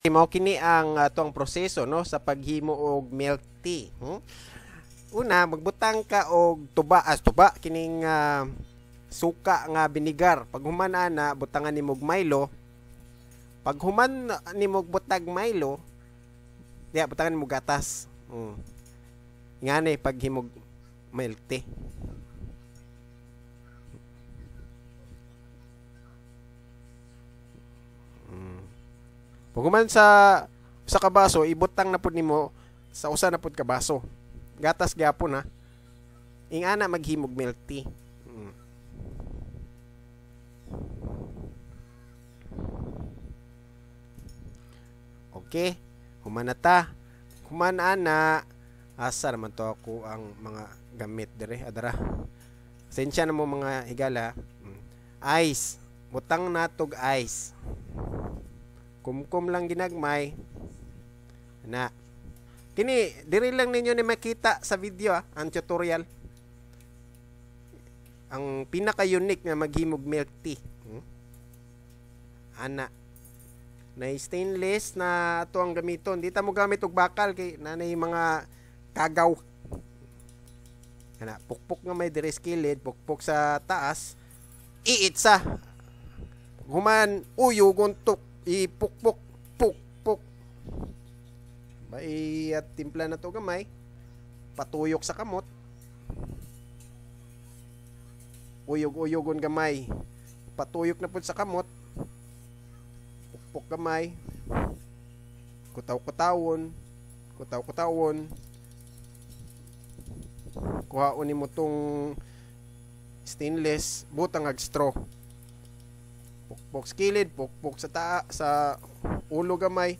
Mao kini ang atong proseso, no, sa paghimo og milk tea. Una, magbutang ka og tuba, as tuba kining suka nga binigar. Pag human ana, butangan nimo og Milo. Pag human nimo butag Milo, diya butangan nimo gatas. Ngani paghimog milk tea. Pag human sa kabaso, ibutang na pud nimo sa usa na pud ka baso. Gatas gyapon ha. Ingana maghimog milk tea. Okay, human na ta. Human ana, asa naman to ako ang mga gamit dire, adara. Sensya na mo, mga higala. Ice, butang natog ice. Kumkum lang ginagmay. Na. Kini diri lang ninyo ni makita sa video ang tutorial. Ang pinaka-unique nga maghimog milk tea. Ana. Na stainless na ato ang gamiton. Di ta mo gamit og bakal kay nanay mga kagaw. Ana, pukpok nga may diri sa kilid, pukpok sa taas, iitsa. Human uyugon tuk, ipukpok, pukpok. Bay at timpla na to gamay. Patuyok sa kamot. Uyog-uyogon gamay. Patuyok na pud sa kamot. Pukpok gamay. Kutaw-kutawon. Kutaw-kutawon. Kuhaon nimo tong stainless, butang ag straw. Pukpok sa kilid, pukpok sa ulo gamay.